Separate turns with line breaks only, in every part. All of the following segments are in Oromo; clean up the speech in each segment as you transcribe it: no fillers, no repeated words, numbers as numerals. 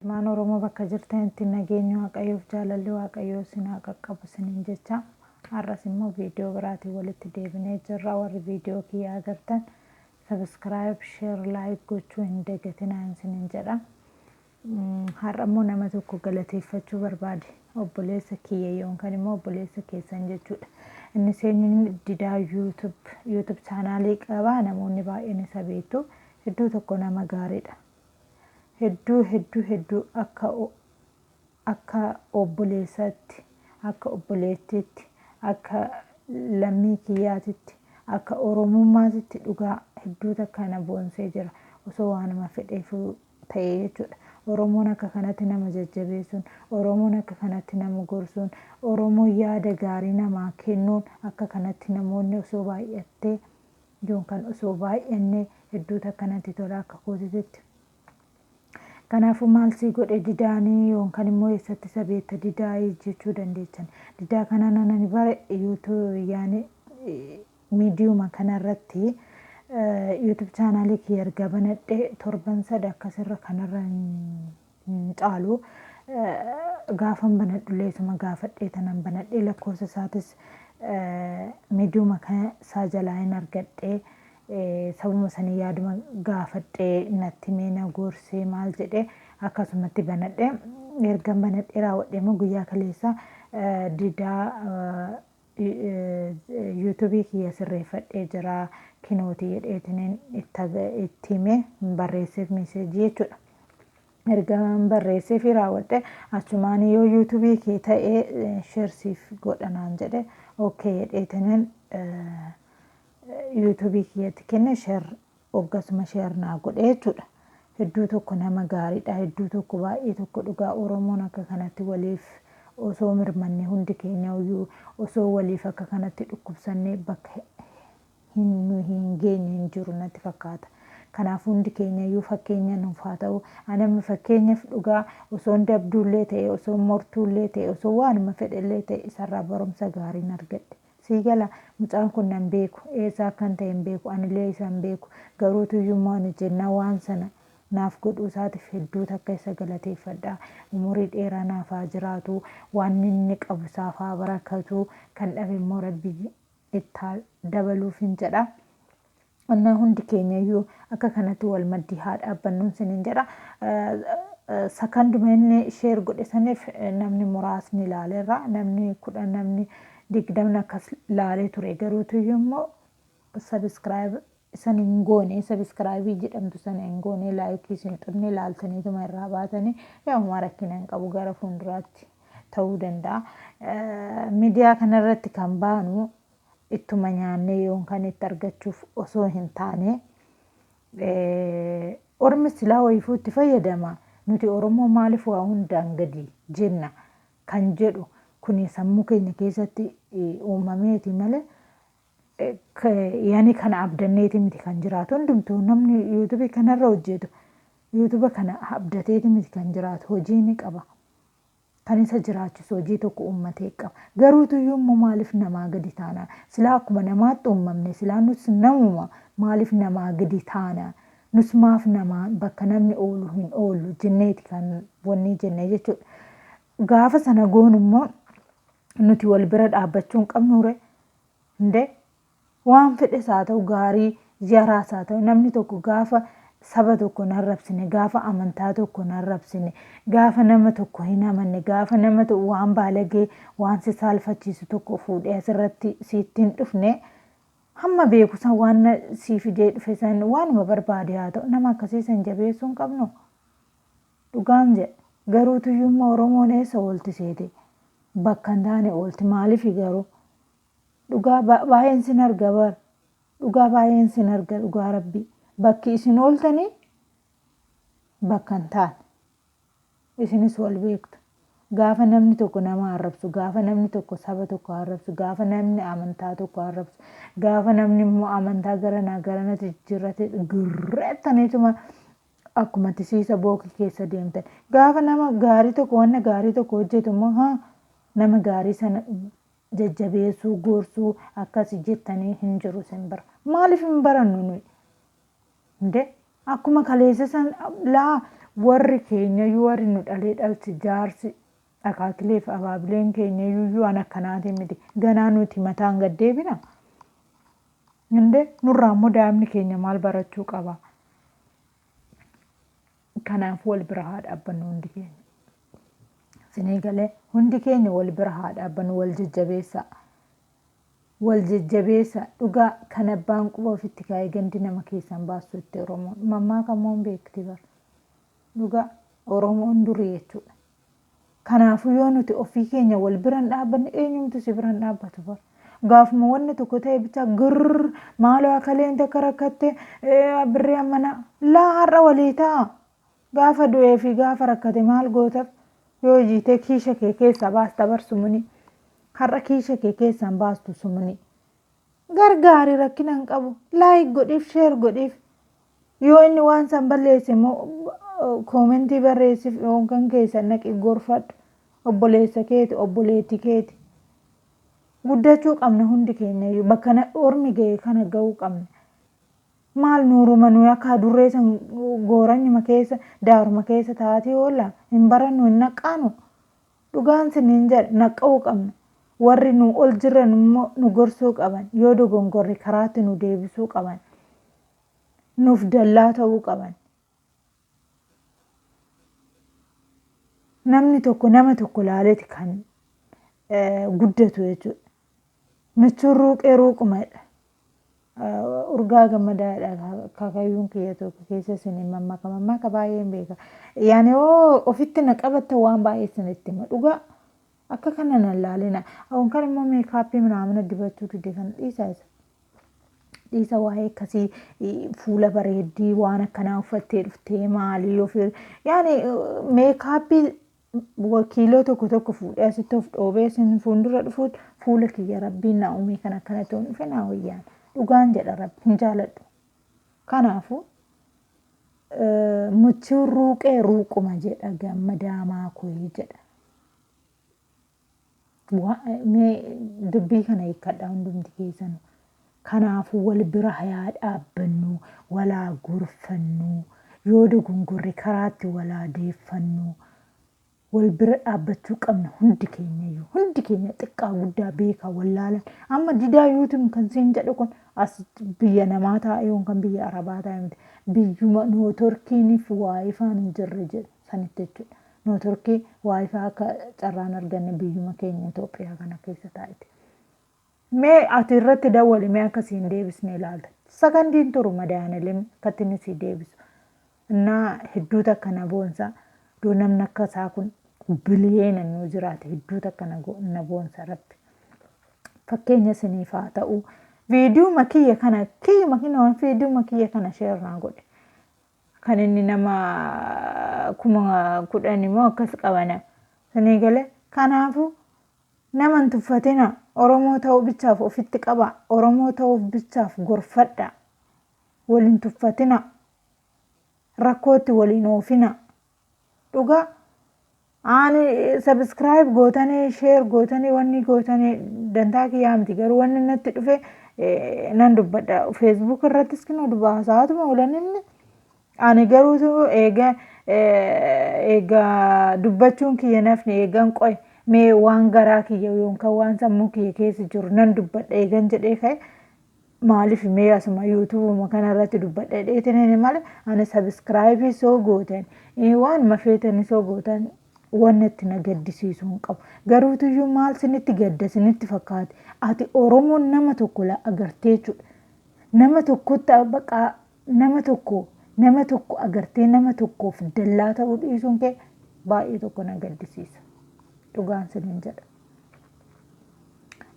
Ilmaan Oromoo bakka jirtanitti nageenyi Waaqayyoof jaalalli Waaqayyoo isin haa qaqqabu isiniin jecha. Har'as immoo viidiyoo biraatiin walitti deebinee jirra. Warri viidiyoo kiyya agartan subscribe, share, like gochuu hin dagatinaa isiniin jedha. Har'a immoo nama tokko galateeffachuu barbaade. Obboleessa kiyya yookaan immoo obboleessa keessan jechuudha. Innis eenyuun Didaa YouTube YouTube chaanaalii qaba. Namoonni baay'een isa beektu. Hedduu tokko nama gaariidha. Hedduu hedduu hedduu akka akka obboleessatti, akka obboleettiitti, akka lammii kiyyaatitti, akka Oromummaatitti dhugaa hedduu takka na boonsee jira. Osoo waanuma fedheefuu ta'ee jechuudha. Oromoon akka kanatti nama jajjabeessuun, Oromoon akka kanatti nama gorsuun, Oromoon yaada gaarii namaa kennuun akka kanatti namoonni osoo baay'attee yookaan osoo baay'annee hedduu takka natti tola akka kootititti. Kanaafuu maal sii godhe Didaanii yookaan immoo eessatti isa beekta Didaayii jechuu dandeechan. Didaa kanaan anani bare yuutuu yaani miidiyuma kanarratti YouTube chaanaalii kiyya erga banadhe torban sada akkasirra kanarra hin caalu. Gaafan banadhullee isuma gaafadhee tanan banadhee lakkoofsa isaatis miidiyuma isaa jalaa hin argadhee sabuma sanii yaaduma gaafadhee natti mee na gorsee maal jedhee akkasumatti banadhe. Ergan banadhee raawwadhe immoo guyyaa kaleessa Didaa yuutuubii kiyya sirreeffadhee jira kinootii jedheetiniin itti hime barreesseef meeseejii jechuudha. Erga barreessee fi raawwadhe achumaan yoo yuutuubii kee ta'e share siif godha naan jedhe, okay jedheetiniin yuutuubii kiyyatti kenne, share hoggasuma share naa godhe jechuudha. Hedduu tokko nama gaariidha. Hedduu tokko baay'ee tokko dhugaa Oromoon akka kanatti waliif osoo mirmanne, hundi keenya iyyuu osoo waliif akka kanatti dhukkubsannee bakka hin nu hin geenye hin jiru natti fakkaata. Kanaaf hundi keenya iyyuu fakkeenya nuuf haa ta'u. Ani amma fakkeenyaaf dhugaa osoon dabduullee ta'e, osoon mortuullee ta'e, osoo waanuma fedhellee ta'e isarraa barumsa gaariin argadhe. Sii gala, mucaan kun nan beeku, eessaa akkan ta'e hin beeku, anillee isa hin beeku. Garuutu iyyuu immoo ani jennaan waan sana naaf godhuu isaatiif hedduu takka isa galateeffadha. Umurii dheeraa naaf haa jiraatu, waan inni qabu isaaf haa barakatu, kan dhabe immoo Rabbi itti haa dabaluufin jedha. Innaa hundi keenya iyyuu akka kanatti wal maddii haa dhaabbannuun sinin jedha. Sakanduma inni share godhe saniif namni muraasni ilaaleerra, namni 10, namni 20 akkas laalee ture. Garuutu iyyuu immoo subscribe isan hin goone, subscribe jedhamtu sana hin goone, like isin xunne ilaaltaniituma irraa baatanii yaa homaa rakkina hin qabu, gara fuulduraatti ta'uu danda'a. Miidiyaa kanarratti kan baanu ittuma nyaannee yookaan itti argachuuf osoo hin taane, ormi silaa wayiifuu itti fayyadama, nuti Oromoo maaliif waa hundaan gadi jenna kan jedhu kuni sammuu keenya keessatti uumameeti malee yaani kana abdanneeti miti kan jiraatu. Hundumtuu namni yuutuubii kanarra hojjetu yuutuuba kana abdateeti miti kan jiraatu, hojii ni qaba. Kan isa jiraachisu hojii tokko uummatee qaba. Garuutu iyyuu immoo maaliif namaa gadi taana? Silaa akkuma namaatti uumamne, silaa nus namuma, maaliif namaa gadi taana? Nus maaf namaa bakka namni oolu hin oollu jenneeti kan wanni jenne jechuudha. Gaafa sana goonu immoo nuti wal bira dhaabbachuu hin qabnuure? Indee waan fedhes haa ta'u, gaarii yaraas haa ta'u, namni tokko gaafa saba tokko hin arrabsine, gaafa amantaa tokko hin arrabsine, gaafa nama tokko hin amanne, gaafa nama waan baalagee waan si saalfachiisu tokko fuudhee asirratti siitti hin dhufne, hamma beeku san waan sii fidee dhufe san waanuma barbaade haa ta'u, nama akkasii san jabeessuu hin qabnu. Dhugaan jedha. Garuu tuyyummaa Oromoon eessa oolti seete? Bakka hin taane oolti. Maaliif garuu? Dhugaa baay'een sin arga bar. Dhugaa baay'een sin arga, dhugaa Rabbii. Bakki isin ooltanii bakka hin taane. Isinis wal beektu. Gaafa namni tokko nama arrabsu, gaafa namni tokko saba tokko arrabsu, gaafa namni amantaa tokko arrabsu, gaafa namni immoo amantaa garanaa garanatti jijjiirrate girreettaniituma akkuma tisiisa bookii keessa deemtan. Gaafa nama gaarii tokko wanna gaarii tokko hojjetu immoo haa nama gaarii sana jajjabeessuu, gorsuu akkasi jettanii hin jiru isin bira. Maaliif hin barannu nuyi? Inde akkuma kaleessa san laa Warri keenyayyuu warri nu dhalee dhalche jaarsi akaakilee fi abaabileen keenyayyuu waan akkanaatiin miti. Ganaa nuti mataan gad deebina. Indee nurraa immoo daa'imni keenya maal barachuu qaba? Kanaaf wal bira haa dhaabbannu hundi keenya. Isinii galee hundi keenya wal bira haa dhaabbannu wal jajjabeessaa. Wal jajjabeessa dhugaa kan abbaan quba ofitti kaa'ee gandi nama keessaan baastu itti Oromoon. Mammaaka immoo hin beekti bara. Dhugaa Oromoon durii jechuudha. Kanaafuu yoo nuti ofii keenya wal bira hin dhaabbanne eenyumtu si bira hin dhaabbatu bara. Gaafuma wanni tokko ta'e bicha girr maaloo akaleen takka rakkatte birrii ammana laa har'a walii ta'a. Gaafa du'ee fi gaafa rakkate maal gootaf yoo jiitee kiisha kee keessaa baasta bar sumuni. Har'a kiisha kee keessaan baastu sumuni. Gargaari rakkina hin qabu. Like godhiif share godhiif. Yoo inni waan san balleesse immoo koomentii barreessif yookaan keessa naqi gorfadhu. Obboleessa keeti obboleetti keeti. Guddachuu qabna hundi keenya iyyuu bakka ormi ga'e kana ga'uu qabna. Maal nuuruma nuyi akka adurree san gooranyuma keessa daaruma keessa taatee oolla hin barannu hin naqqaanu. Dhugaan siniin jedha naqqa'uu qabna. Warri nu ol jiran immoo nu gorsuu qaban yoo dogongorre karaatti nu deebisuu qaban. Nuuf dallaa ta'uu qaban. Namni tokko nama tokko laaleeti kan guddatu jechuudha. Michuun ruuqee ruuqumadha. Urgaa gammadaadha kakayyuun kiyya tokko keessa isin mammaaka mammaaka baay'een beeka. Yaani yoo ofitti na qabatta waan baay'ee isinitti hima dhugaa akka kana nan laalina. Kan immoo meekaappii minaamina dibachuu dide kan dhiisaa isa. Dhiisa waa'ee akkasii fuula bareeddii waan akkanaa uffattee dhuftee maalii ofii yaani meekaappii kiiloo tokko tokko fuudhee asitti of dhoobee isin fuuldura dhufuut fuula kiyya rabbiin na uumee kan akkana ta'uun dhufe naa wayyaan dhugaan jedha rabbi hin jaaladhu. Kanaafuu muchiin ruuqee ruuquma jedha gammadaa maakoyii jedha. Mee dubbii kana hiikkadhaa hundumti keessanuu. Kanaafuu wal bira haa dhaabbannu, walaa gorfannu, yoo dogongorre karaatti walaa deeffannu. Wal bira dhaabbachuu qabna hundi keenyayyuu. Hundi keenya xiqqaa guddaa beekaa wallaalan. Amma didaa yuutum kan siin jedhu kun as biyya namaa taa'ee yookaan biyya arabaa taa'ee miti. Biyyuma nootorkiiniif waayifaan hin jirre jedhu sanitti jechuudha. Nootorkii waayifaa akka carraan arganne biyyuma keenya Itoophiyaa kana keessa taa'ete. Mee ati irratti dawwali mee akka siin deebisne ilaalta. Sakandiin turu madaanilim akkatti inni sii deebisu. Innaa hedduu takka na boonsa. Doo namni akka isaa kun biliyeena nuu jiraate hedduu takka na boonsa rabbi. Fakkeenya isiniif haa ta'u. Viidiyuma kiyya kana kiyyuma kinoo viidiyuma kiyya kana sheer naa godhe. Kan inni nama 10,000 immoo akkas qabana. Isinii galee kanaafuu nama hin tuffatina. Oromoo ta'uu bichaaf ofitti qaba. Oromoo ta'uuf bichaaf gorfadha. Wal hin tuffatina. Rakkootti wal hin oofina. Dhugaa ani subscribe gootanii share gootanii wanni gootanii dantaa kiyyaa miti garuu wanni natti dhufe nan dubbadha. Facebook irrattis kinoo dubbaa haasa'aatuma oolan inni ani garuu eega eega dubbachuun kiyya nafni eegan qoy mee waan garaa kiyya yookaan waan sammuu kiyya keessa jiru nan dubbadha eegan jedhee ka'e Maaliif mee asuma yuutuubuma kana irratti dubbadha jedheetiin malee ani sabiskiraayibii soo gootan waanuma feetanii soo gootan wanni itti na gaddisiisu hin qabu. Garuutuyyuu maal sinitti gadda sinitti fakkaate ati Oromoon nama tokko la agartee jechuudha. Nama tokkotti baqa nama tokko nama tokko agartee nama tokkoof dallaa ta'uu dhiisuun kee baay'ee tokko na gaddisiisa. Dhugaan sinin jedha.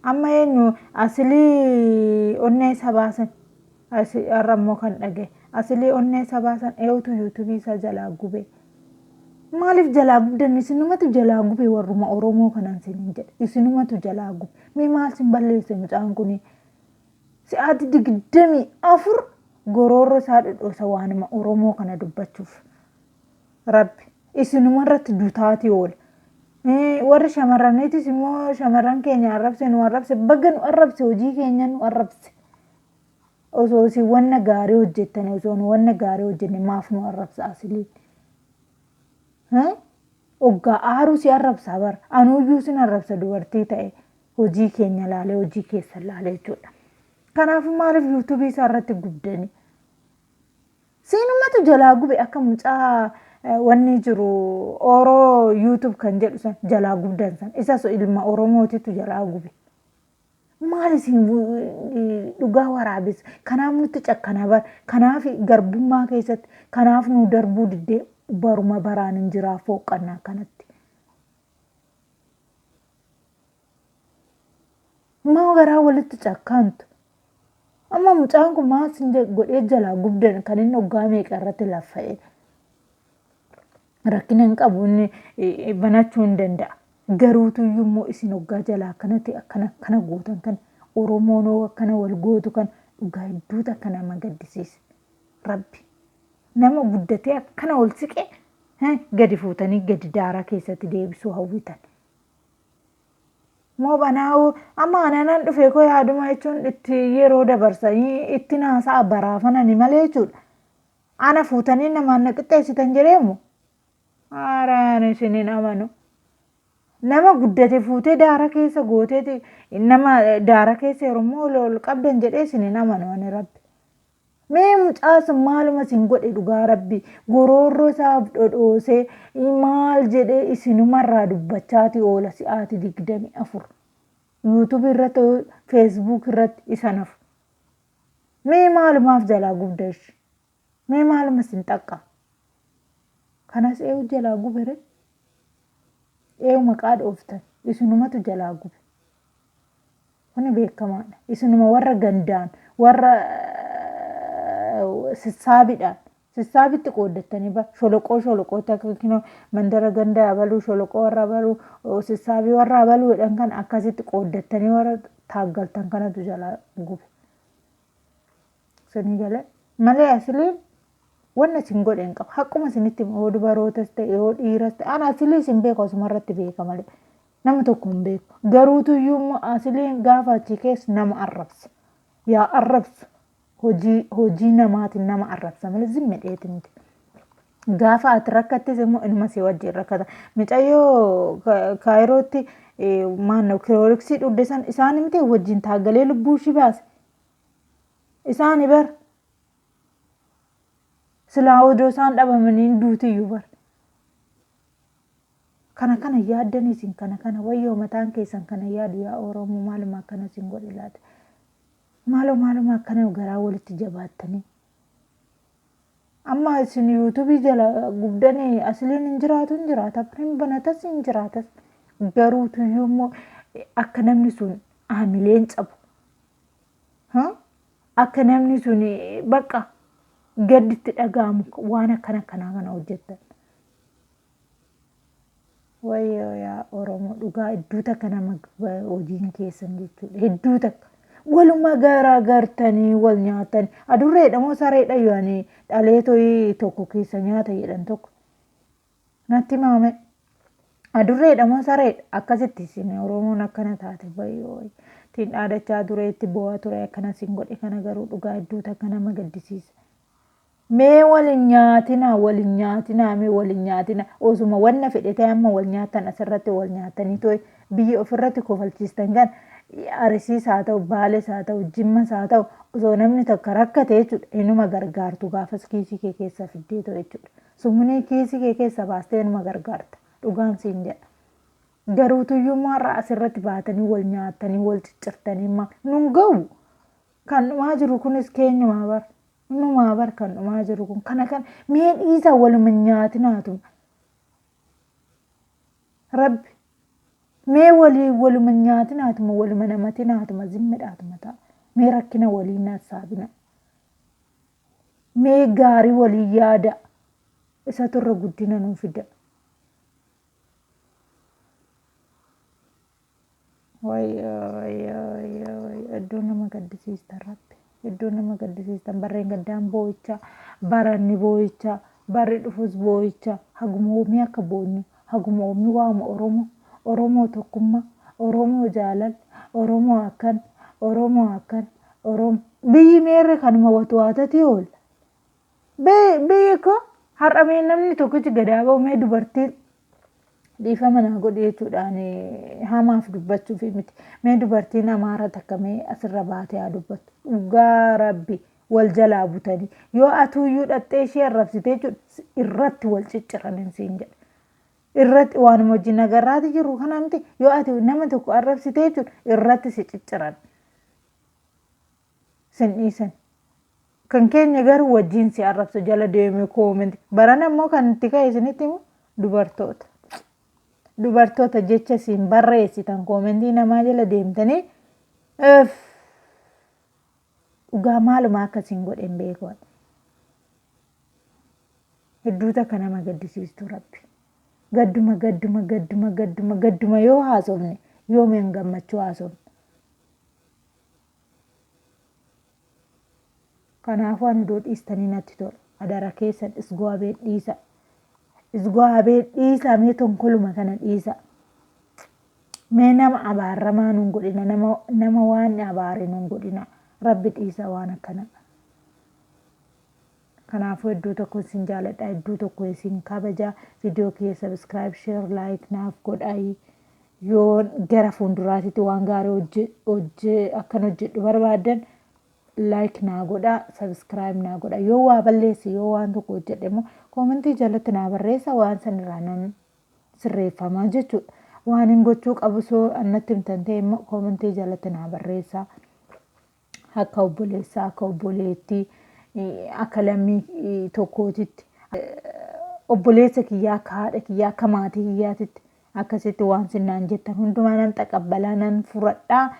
Amma eenyu asilii onnee isa baasan har'a immoo kan dhagaye asilii onnee isa baasan eenyutu yuutuubii isaa jalaa gube. Maaliif jalaa gubdan isinumatu jalaa gube warruma Oromoo kanan sinin jedhe isinumatu jalaa gube. Mee maal sin balleesse mucaan kuni si'aati 24 goroorro isaa dhudhoosa waanuma Oromoo kana dubbachuuf. Rabbi isinuma irratti dutaatii oola. Warri shamarraniitis immoo shamarran keenya arrabse nu arrabse baga nu arrabse hojii keenya nu arrabse. Osoo isin wanna gaarii hojjettani osoo nu wanna gaarii hojjenne maaf nu arrabsa asiliin. Oggaa aaruu si arrabsaa bara. Anuuyyuu sin arrabsa dubartii ta'e hojii keenya laalee hojii keessan laalee jechuudha. Kanaafuu maaliif yuutuubii isaa irratti gubdanii? Siinumatu jalaa gube akka mucaa wanni jiru Oroo yuutuub kan jedhu san jalaa gubdan san isas ilma Oromootitu jalaa gube. Maal isin dhugaa waraabessa kanaaf nutti cakkana bara kanaaf garbummaa keessatti kanaaf nu darbuu diddee baruma baraan hin jiraa fooqqannaa kanatti. Maa garaa walitti cakkaantu. Amma mucaan kun maal sin godhee jalaa gubdan kan inni hoggaa meeqa irratti laffa'e. Rakkina hin qabu inni banachuu hin danda'a. Garuutuyyuu immoo isin hoggaa jalaa akkanatti akkana akkana gootan kan Oromoon hoo akkana wal gootu kan dhugaa hedduutu akka nama gaddisiise. Rabbi nama guddatee akkana ol siqee gadi fuutanii gadi daaraa keessatti deebisuu hawwitan. Moo banaa'uu amma anaanan dhufe koo yaaduma jechuun itti yeroo dabarsanii itti naasa'a baraafanani malee jechuudha. Ana fuutanii namaan na qixxeessitan jedheemu. Haaraan isin hin amanu. Nama guddate fuutee daara keessa gooteeti nama daara keessa yeroo ol ol qabdan jedhee isin hin amanu ani rabbi. Mee mucaa sun maaluma isin godhe dhugaa rabbi goroorroo isaaf dhodhoosee maal jedhee isinumarraa dubbachaati oola si'aati 24 yuutuubii irratti feesbuuk irratti isa nafu. Mee maalumaaf jalaa gubda ishi mee maaluma isin xaqqama kanas eewu jalaa gubere eewu maqaa dhooftan isinumatu jalaa gube. Kuni beekamaadha. Isinuma warra gandaan, warra sissaabidhaan, sissaabitti qooddattanii ba sholoqoo sholoqootti akka kinoo mandara ganda abaluu, sholoqoo warra abaluu, sissaabii warra abaluu jedhan kan akkasitti qooddattanii warra taaggaltan kanatu jalaa gube. Isinii galee malee asiliin wanna isin godhe hin qabu. Haqquma isinitti hima yoo dubarootas ta'e yoo dhiiras ta'e ana asilii isin beeku asuma irratti beeka malee. Nama tokko hin beeku. Garuutuyyuu immoo asiliin gaafa achi keessa nama arrabsa. Yaa arrabsu. Hojii hojii namaatiin nama arrabsa malee zimmedheeti miti. Gaafa ati rakkattes immoo inuma si wajjin rakkata. Micayyoo kaayirootti maannoo kirooriksii dhugde san isaan miti wajjin taaggalee lubbuu ishii baase. Isaani bar. Silaa odoo isaan dhabamanii hin duutiyyuu bar. Kana kana yaaddanii isin kana kana wayyoo mataan keessan kana yaadu yaa Oromoo maaluma akkana isin godhe laata. Maaloo maaluma akkana garaa walitti jabaattanii. Amma isin yuutuubii jala gubdanii asliin hin jiraatu hin jiraata hin banatas hin jiraatas. Garuu tuyyuu immoo akka namni sun haamileen cabu. Akka namni sun bakka gadditti dhaga'amu waan akkana akkanaa kana hojjettan. Wayyoo yaa Oromoo dhugaa hedduu takka nama hojiin keessan jechuudha. Hedduu takka. Waluma garaagartanii wal nyaatanii. Adurreedha moo sareedha yoo ani dhalee to'ii tokko keessa nyaata jedhan tokko. Natti maame. Adurreedha moo sareedha? Akkasitti isin Oromoon akkana taate wayyoo. Ittiin dhaadachaa ture itti boo'aa ture akkana isin godhe kana garuu dhugaa hedduu takka nama gaddisiisa. Mee wal hin nyaatinaa wal hin nyaatinaa mee wal hin nyaatinaa osuma wanna fedhe ta'e amma wal nyaattan asirratti wal nyaattanii too'i biyya ofirratti kofalchiistan kan Arisiis haa ta'u Baales haa ta'u Jimmas haa ta'u osoo namni takka rakkate jechuudha inuma gargaartu gaafas kiisii kee keessa fiddee ta'u jechuudha sumunii kiisii kee keessa baastee inuma gargaarta dhugaan siin jedha garuu tuyyummaa irraa asirratti baatanii wal nyaattanii wal ciccirtanii ma nun ga'u kan dhumaa jiru kunis keenyumaa bara Numaa bar kan dhumaa jiru kun kana kan mee dhiisaa waluma nyaatinaatu rabbi mee walii waluma nyaatinaatuma waluma namatinaatuma zimmidhaatuma ta'a mee rakkina walii nassaabina mee gaarii walii yaada isatu irra guddina nuu fida. Wayyoo wayyoo wayyoo wayyoo hedduu nama gaddisiistan rabbi hedduu nama gaddisiistan barreen gaddaan boo'icha baranni boo'icha barri dhufus boo'icha haguma oomii akka boonyu haguma oomii waama oromoo oromoo tokkummaa oromoo jaalal oromoo akkan oromoo akkan oromoo biyyi meerre kanuma watwaatati oola biyyi ko Har'a mee namni tokkichi gadaa ba'u mee dubartiin dhiifama naa godhi jechuudhaan hamaaf dubbachuuf miti. Mee dubartiin Amaara takka mee asirra baatee haa dubbattu. Dhugaa Rabbi wal jalaa butanii yoo atuuyyuu dhaxxee ishee arrabsite jechuudha irratti wal cicciranin siin jedha. Irratti waanuma wajjin agarraati jiru kana miti yoo ati nama tokko arrabsite jechuudha irratti si cicciran. Sin dhiisan. Kan keenya garuu wajjin si arrabsa jala deeme koomenti. Barana immoo kan itti ka'e isinitti himu dubartoota. Dubartoota jecha isin barreessitan koomentii namaa jala deemtanii dhugaa maaluma akka isin godhe hin beeku. Hedduu takka nama gaddisiistu Rabbi. Gadduma gadduma gadduma gadduma gadduma yoo haasofne yoomiin gammachuu haasofne. Kanaafuu ani odoo dhiistanii natti tola. Adara keessan isgoabeen dhiisa. Isgoabeen dhiisa mee tonkoluma kana dhiisa. Mee nama abaarramaa nun godhina nama waan abaare nun godhina. Rabbi dhiisa waan akkana. Kanaafuu hedduu tokko isin jaaladha, hedduu tokko isin kabaja. Viidiyoo kiyya subscribe, share, like naaf godhaayi. Yoo gara fuulduraatitti waan gaarii akkan hojjedhu barbaaddan like naa godhaa, subscribe naa godhaa. Yoo waa balleesse, yoo waan tokko hojjedhe immoo koomentii jalatti naa barreessa, waan sanirraa nan sirreeffamaa jechuudha. Waan hin gochuu qabu soo annatti himtan ta'e immoo koomentii jalatti naa barreessa. Akka obboleessaa, akka obboleettii, akka lammii tokkootitti, obboleessa kiyyaa, akka haadha kiyyaa, akka maatii kiyyaatitti akkasitti waan sinnaan jettan hundumaa nan taqabbalaa, nan furadhaa.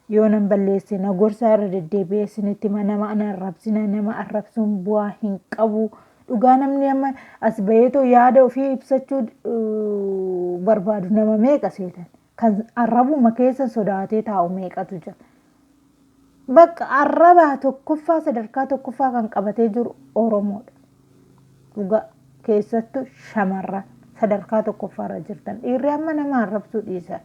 Yoo nan balleesse na gorsaa, irra deddeebi'ee isinitti hima. Nama ana arrabsina, nama arrabsuun bu'aa hin qabu. Dhugaa namni amma as baheetoo yaada ofii ibsachuu barbaadu nama meeqa seetan? Kan arrabuma keessa sodaatee taa'u meeqatu jira? Bakka arrabaa tokkoffaa sadarkaa tokkoffaa kan qabatee jiru Oromoodha. Dhugaa keessattuu shamarran sadarkaa tokkoffaarra jirtan. Dhiirri amma nama arrabsuu dhiisa.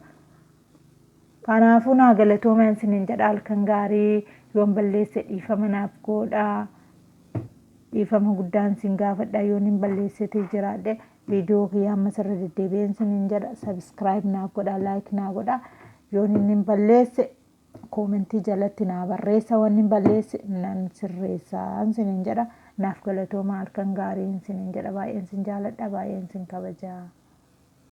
Kanaafuu naa galatoomaa isiniin jedha, halkan gaarii. Yoon balleesse dhiifama naaf godhaa. Dhiifama guddaan isin gaafadha yoon hin balleessite jiraadhe. Viidiyoo kiyya ammas irra deddeebi'een isiniin jedha, subscribe naaf godhaa, like naa godhaa. Yoon hin balleesse koomentii jalatti naa barreessa, wanni hin balleesse nan sirreessaa isiniin jedha. Naaf galatoomaa, halkan gaarii isiniin jedha. Baay'een isin jaaladha, baay'een isin kabajaa.